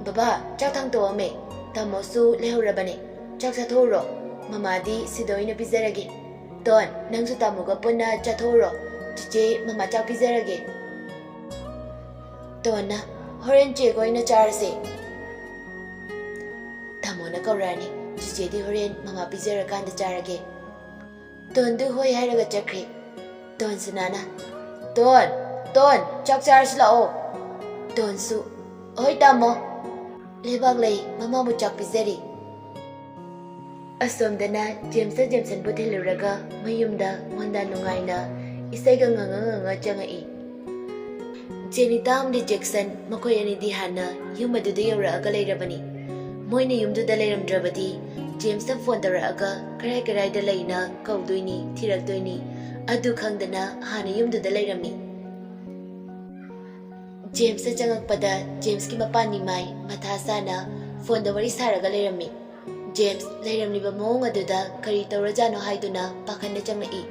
ꯕꯕꯥ, ꯆꯥꯛ ꯊꯥꯡꯇꯣꯛꯑꯝꯃꯦ꯫ ꯇꯥꯃꯣꯁꯨ ꯂꯩꯍꯧꯔꯕꯅꯦ꯫ ꯆꯥꯛ ꯆꯥꯊꯣꯛꯎꯔꯣ꯫ ꯃꯃꯥꯗꯤ ꯁꯤꯗ ꯑꯣꯏꯅ ꯄꯤꯖꯔꯒꯦ꯫ ꯇꯣꯟ, ꯅꯪꯁꯨ ꯇꯥꯃꯣꯒ ꯄꯨꯟꯅ ꯆꯥꯊꯣꯛꯎꯔꯣ꯫ ꯆꯤꯆꯦ, ꯃꯃꯥ ꯆꯥꯛ ꯄꯤꯖꯔꯒꯦ꯫ ꯇꯣꯟꯅ, ꯍꯣꯔꯦꯟ ꯆꯦꯒ ꯑꯣꯏꯅ ꯆꯥꯔꯁꯦ꯫ ꯇꯥꯃꯣꯅ ꯀꯧꯔꯛꯑꯅꯤ꯫ ꯆꯤꯆꯦꯗꯤ ꯍꯣꯔꯦꯟ ꯃꯃꯥ ꯄꯤꯖꯔꯀꯥꯟꯗ ꯆꯥꯔꯒꯦ꯫ ꯇꯣꯟꯗꯨ ꯍꯣꯏ ꯍꯥꯏꯔꯒ ꯆꯠꯈ꯭ꯔꯦ꯫ ꯇꯣꯟ ꯁꯅꯥꯅ, "ꯇꯣꯟ, ꯇꯣꯟ, ꯆꯥꯛ ꯆꯥꯔꯁꯤ ꯂꯥꯛꯑꯣ꯫" ꯇꯣꯟꯁꯨ, "ꯍꯣꯏ ꯇꯥꯃꯣ꯫" ꯂꯩꯕꯥꯛ ꯂꯩ, ꯃꯃꯥꯕꯨ ꯆꯥꯛ ꯄꯤꯖꯔꯤ꯫ ꯑꯁꯣꯝꯗꯅ ꯖꯦꯝꯁꯇ ꯖꯦꯝꯁꯟꯕꯨ ꯊꯤꯜꯂꯨꯔꯒ ꯃꯌꯨꯝꯗ ꯃꯣꯟꯗꯥ ꯅꯨꯡꯉꯥꯏꯅ ꯏꯁꯩꯒ ꯉꯪꯉ ꯉꯪꯉ ꯆꯪꯉꯛꯏ꯫ ꯖꯦꯅꯤꯇꯥ ꯑꯃꯗꯤ ꯖꯦꯛꯁꯟ ꯃꯈꯣꯏ ꯑꯅꯤꯗꯤ ꯍꯥꯟꯅ ꯌꯨꯝ ꯑꯗꯨꯗ ꯌꯧꯔꯛꯑꯒ ꯂꯩꯔꯕꯅꯤ꯫ ꯃꯣꯏꯅ ꯌꯨꯝꯗꯨꯗ ꯂꯩꯔꯝꯗ꯭ꯔꯕꯗꯤ ꯖꯦꯝꯁꯇ ꯐꯣꯟ ꯇꯧꯔꯛꯑꯒ ꯀꯔꯥꯏ ꯀꯔꯥꯏꯗ ꯂꯩꯅ ꯀꯧꯗꯣꯏꯅꯤ, ꯊꯤꯔꯛꯇꯣꯏꯅꯤ, ꯑꯗꯨ ꯈꯪꯗꯅ ꯍꯥꯟꯅ ꯌꯨꯝꯗꯨꯗ ꯂꯩꯔꯝꯃꯤ꯫ ꯖꯦꯝꯁꯇ ꯆꯪꯉꯛꯄꯗ ꯖꯦꯝꯁꯀꯤ ꯃꯄꯥꯟ ꯅꯤꯃꯥꯏ ꯃꯊꯥ ꯁꯥꯅ ꯐꯣꯟꯗ ꯋꯥꯔꯤ ꯁꯥꯔꯒ ꯂꯩꯔꯝꯃꯤ꯫ ꯖꯦꯝꯁ ꯂꯩꯔꯝꯂꯤꯕ ꯃꯑꯣꯡ ꯑꯗꯨꯗ ꯀꯔꯤ ꯇꯧꯔꯖꯥꯠꯅꯣ ꯍꯥꯏꯗꯨꯅ ꯄꯥꯈꯠꯅ ꯆꯪꯂꯛꯏ꯫